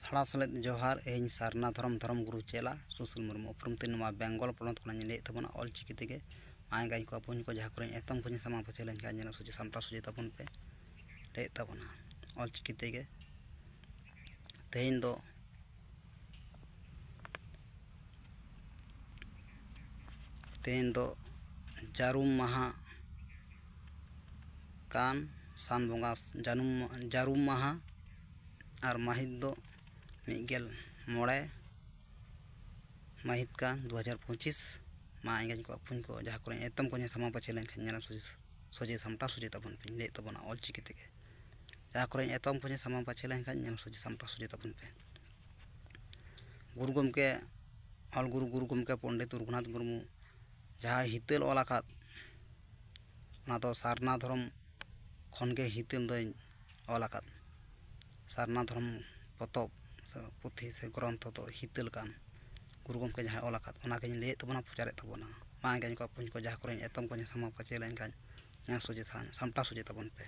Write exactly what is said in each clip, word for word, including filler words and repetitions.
ᱛᱷᱟᱲᱟ ᱥᱮᱞᱮᱫ ᱡᱚᱦᱟᱨ, ᱤᱧ ᱥᱟᱨᱱᱟ ᱫᱷᱚᱨᱚᱢ ᱫᱷᱚᱨᱚᱢ ᱜᱩᱨᱩ ᱪᱮᱞᱟ ᱥᱩᱥᱤᱞ ᱢᱩᱨᱢᱩ, ᱩᱯᱨᱩᱢ ᱛᱤᱧ ᱱᱚᱣᱟ ᱵᱮᱝᱜᱚᱞ ᱯᱚᱱᱚᱛ ᱠᱷᱚᱱᱟᱜ ᱤᱧ ᱞᱟᱹᱭᱮᱫ ᱛᱟᱵᱚᱱᱟ ᱚᱞ ᱪᱤᱠᱤ ᱛᱮᱜᱮ᱾ ᱢᱟᱭ ᱜᱟᱭ ᱠᱚ ᱵᱚᱱ ᱠᱚ ᱡᱟᱦᱟᱸ ᱠᱚᱨᱮ ᱮᱛᱚᱢ ᱠᱷᱚᱱ ᱥᱟᱢᱟᱝ ᱯᱟᱪᱷᱮ ᱞᱮᱱᱠᱷᱟᱱ ᱧᱮᱞ ᱥᱚᱡᱷᱮ ᱥᱟᱢᱴᱟᱣ ᱥᱚᱡᱷᱮ ᱛᱟᱵᱚᱱ ᱯᱮ ᱞᱟᱹᱭᱮᱫ ᱛᱟᱵᱚᱱᱟ ᱚᱞ ᱪᱤᱠᱤ ᱛᱮᱜᱮ᱾ ᱛᱮᱦᱮᱧ ᱫᱚ ᱛᱮᱦᱮᱧ ᱫᱚ ᱡᱟᱹᱨᱩᱢ ᱢᱟᱦᱟ ᱠᱟᱱ, ᱥᱟᱱ ᱵᱚᱸᱜᱟ ᱡᱟᱹᱱᱩᱢ ᱡᱟᱹᱨᱩᱢ ᱢᱟᱦᱟ, ᱟᱨ ᱢᱟᱹᱦᱤᱛ ᱫᱚ ᱢᱤᱫ ᱜᱮᱞ ᱢᱚᱬᱮ ᱢᱟᱹᱦᱤᱛ ᱠᱟᱱ ᱫᱩ ᱦᱟᱡᱟᱨ ᱯᱚᱸᱪᱤᱥ᱾ ᱢᱟ ᱮᱸᱜᱟᱧ ᱠᱚ ᱟᱹᱯᱩᱧ ᱠᱚ ᱡᱟᱦᱟᱸ ᱠᱚᱨᱮ ᱮᱛᱚᱢ ᱠᱚ ᱥᱟᱢᱟᱝ ᱯᱟᱪᱷᱮ ᱞᱮᱱᱠᱷᱟᱱ ᱧᱮᱞ ᱥᱚᱡᱷᱮ ᱥᱚᱡᱷᱮ ᱥᱟᱢᱴᱟᱣ ᱥᱚᱡᱷᱮ ᱛᱟᱵᱚᱱ ᱯᱮ, ᱞᱟᱹᱭᱮᱫ ᱛᱟᱵᱚᱱᱟ ᱚᱞ ᱪᱤᱠᱤ ᱛᱮᱜᱮ᱾ ᱡᱟᱦᱟᱸ ᱠᱚᱨᱮ ᱮᱛᱚᱢ ᱠᱚ ᱥᱟᱢᱟᱝ ᱯᱟᱪᱷᱮ ᱞᱮᱱᱠᱷᱟᱱ ᱧᱮᱞ ᱥᱚᱡᱷᱮ ᱥᱟᱢᱴᱟᱣ ᱥᱚᱡᱷᱮ ᱛᱟᱵᱚᱱ ᱯᱮ᱾ ᱜᱩᱨᱩ ᱜᱚᱢᱠᱮ, ᱚᱞ ᱜᱩᱨᱩ ᱜᱩᱨᱩ ᱜᱚᱢᱠᱮ ᱯᱚᱱᱰᱤᱛ ᱨᱚᱜᱷᱩᱱᱟᱛᱷ ᱢᱩᱨᱢᱩ ᱡᱟᱦᱟᱸ ᱦᱤᱛᱟᱹᱞ ᱚᱞ ᱟᱠᱟᱫ, ᱚᱱᱟ ᱫᱚ ᱥᱟᱨᱱᱟ ᱫᱷᱚᱨᱚᱢ ᱠᱷᱚᱱ ᱜᱮ ᱦᱤᱛᱟᱹᱞ ᱫᱚᱭ ᱚᱞ ᱟᱠᱟᱫ᱾ ᱥᱟᱨᱱᱟ ᱫᱷᱚᱨᱚᱢ ᱯᱚᱛᱚᱵ ᱥᱮ ᱯᱩᱛᱷᱤ ᱥᱮ ᱜᱨᱚᱱᱛᱷᱚ ᱫᱚ ᱦᱤᱛᱟᱹᱞ ᱠᱟᱱ᱾ ᱜᱩᱨᱩ ᱜᱚᱢᱠᱮ ᱡᱟᱦᱟᱸᱭ ᱚᱞ ᱟᱠᱟᱫ, ᱚᱱᱟ ᱜᱮᱧ ᱞᱟᱹᱭᱮᱫ ᱛᱟᱵᱚᱱᱟ, ᱯᱨᱚᱪᱟᱨᱮᱫ ᱛᱟᱵᱚᱱᱟ᱾ ᱢᱟ ᱮᱸᱜᱟᱧ ᱠᱚ ᱟᱹᱯᱩᱧ ᱠᱚ ᱡᱟᱦᱟᱸ ᱠᱚᱨᱮᱧ ᱮᱛᱚᱢ ᱠᱚᱧ ᱥᱟᱢᱟᱝ ᱯᱟᱪᱮ ᱞᱮᱱᱠᱷᱟᱱ ᱧᱮᱞ ᱥᱚᱡᱷᱮ ᱥᱟ-, ᱥᱟᱢᱴᱟᱣ ᱥᱚᱡᱷᱮ ᱛᱟᱵᱚᱱ ᱯᱮ᱾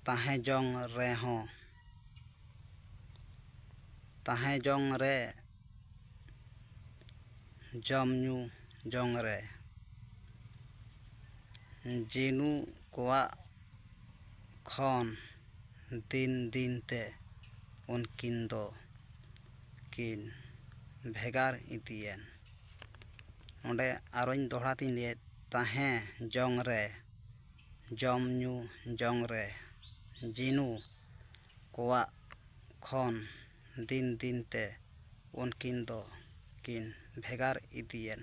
ᱛᱟᱦᱮᱸ ᱡᱚᱝ ᱨᱮᱦᱚᱸ, ᱛᱟᱦᱮᱸ ᱡᱚᱝ ᱨᱮ, ᱡᱚᱢ ᱧᱩ ᱡᱚᱝ ᱨᱮ, ᱡᱤᱱᱩ ᱠᱚᱣᱟᱜ ᱠᱷᱚᱱ ᱫᱤᱱ ᱫᱤᱱ ᱛᱮ ᱩᱱᱠᱤᱱ ᱫᱚ ᱠᱤᱱ ᱵᱷᱮᱜᱟᱨ ᱤᱫᱤᱭᱮᱱ᱾ ᱱᱚᱰᱮ ᱟᱨᱚᱧ ᱫᱚᱦᱲᱟ ᱛᱤᱧ ᱞᱟᱹᱭᱮᱫ, ᱛᱟᱦᱮᱸ ᱡᱚᱝ ᱨᱮ, ᱡᱚᱢ ᱧᱩ ᱡᱚᱝ ᱨᱮ, ᱡᱤᱱᱩ ᱠᱚᱣᱟᱜ ᱠᱷᱚᱱ ᱫᱤᱱ ᱫᱤᱱ ᱛᱮ ᱩᱱᱠᱤᱱ ᱫᱚ ᱠᱤᱱ ᱵᱷᱮᱜᱟᱨ ᱤᱫᱤᱭᱮᱱ᱾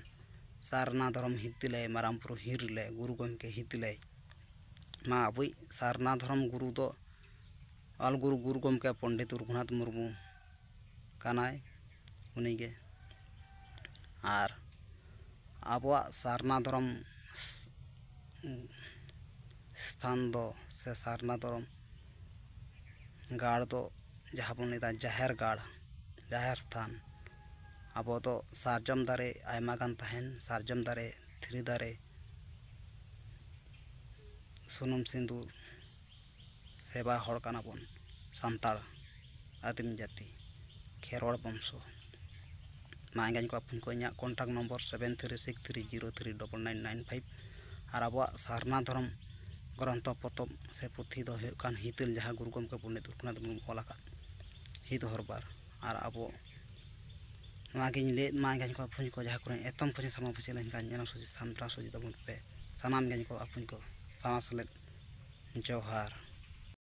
ᱥᱟᱨᱱᱟ ᱫᱷᱚᱨᱚᱢ ᱦᱤᱛᱟᱹᱞᱟᱹᱭ, ᱢᱟᱨᱟᱝ ᱵᱩᱨᱩ ᱦᱤᱨᱞᱟᱹᱭ, ᱜᱩᱨᱩ ᱜᱚᱢᱠᱮ ᱦᱤᱛᱟᱹᱞᱟᱹᱭ᱾ ᱢᱟ ᱟᱵᱚᱭᱤᱡ ᱥᱟᱨᱱᱟ ᱫᱷᱚᱨᱚᱢ ᱜᱩᱨᱩ ᱫᱚ ᱚᱞ ᱜᱩᱨᱩ ᱜᱩᱨᱩ ᱜᱚᱢᱠᱮ ᱯᱚᱱᱰᱤᱛ ᱨᱚᱜᱷᱩᱱᱟᱛᱷ ᱢᱩᱨᱢᱩ ᱠᱟᱱᱟᱭ ᱩᱱᱤᱜᱮ᱾ ᱟᱨ ᱟᱵᱚᱣᱟᱜ ᱥᱟᱨᱱᱟ ᱫᱷᱚᱨᱚᱢ ᱥᱛᱷᱟᱱ ᱫᱚ ᱥᱮ ᱥᱟᱨᱱᱟ ᱫᱷᱚᱨᱚᱢ ᱜᱟᱲ ᱫᱚ ᱡᱟᱦᱟᱸ ᱵᱚᱱ ᱞᱟᱹᱭᱫᱟ ᱡᱟᱦᱮᱨ ᱜᱟᱲ, ᱡᱟᱦᱮᱨ ᱛᱷᱟᱱ᱾ ᱟᱵᱚ ᱫᱚ ᱥᱟᱨᱡᱚᱢ ᱫᱟᱨᱮ ᱟᱭᱢᱟ ᱜᱟᱱ ᱛᱟᱦᱮᱱ, ᱥᱟᱨᱡᱚᱢ ᱫᱟᱨᱮ, ᱫᱷᱤᱨᱤ ᱫᱟᱨᱮ, ᱥᱩᱱᱩᱢ ᱥᱤᱸᱫᱩᱨ ᱥᱮᱵᱟ ᱦᱚᱲ ᱠᱟᱱᱟ ᱵᱚᱱ᱾ ᱥᱟᱱᱛᱟᱲ ᱟᱹᱫᱤᱢ ᱡᱟᱹᱛᱤ ᱠᱷᱮᱨᱣᱟᱲ ᱵᱚᱝᱥᱚ᱾ ᱢᱟ ᱮᱸᱜᱟᱧ ᱠᱚ ᱟᱯᱩᱧ ᱠᱚ, ᱤᱧᱟᱹᱜ contact number seven three six three zero three double nine nine five᱾ ᱟᱨ ᱟᱵᱚᱣᱟᱜ ᱥᱟᱨᱱᱟ ᱫᱷᱚᱨᱚᱢ ᱜᱨᱚᱱᱛᱷᱚ ᱯᱚᱛᱚᱵ ᱥᱮ ᱯᱩᱛᱷᱤ ᱫᱚ ᱦᱩᱭᱩᱜ ᱠᱟᱱ ᱦᱤᱛᱟᱹᱞ, ᱡᱟᱦᱟᱸ ᱜᱩᱨᱩ ᱜᱚᱢᱠᱮ ᱯᱚᱱᱰᱤᱛ ᱨᱚᱜᱷᱩᱱᱟᱛᱷ ᱢᱩᱨᱢᱩ ᱚᱞ ᱟᱠᱟᱫ ᱦᱤᱛ ᱦᱚᱨᱵᱟᱨ᱾ ᱟᱨ ᱟᱵᱚ ᱱᱚᱣᱟ ᱜᱤᱧ ᱞᱟᱹᱭᱮᱫ ᱢᱟ ᱮᱸᱜᱟᱧ ᱠᱚ ᱟᱯᱩᱧ ᱠᱚ, ᱡᱟᱦᱟᱸ ᱠᱚᱨᱮ ᱮᱛᱚᱢ ᱠᱚ ᱥᱟᱢᱟᱝ ᱯᱟᱹᱪᱷᱤ ᱞᱮᱱᱠᱷᱟᱱ ᱧᱮᱞ ᱥᱚᱡᱷᱮ ᱥᱟᱢᱴᱟᱣ ᱥᱚᱡᱷᱮ ᱛᱟᱵᱚᱱ ᱯᱮ ᱥᱟᱱᱟᱢ ᱮᱸᱜᱟᱧ ᱠᱚ ᱟᱯᱩᱧ ᱠᱚ᱾ ᱥᱟᱶ ᱥᱮᱞᱮᱫ ᱡᱚᱦᱟᱨ᱾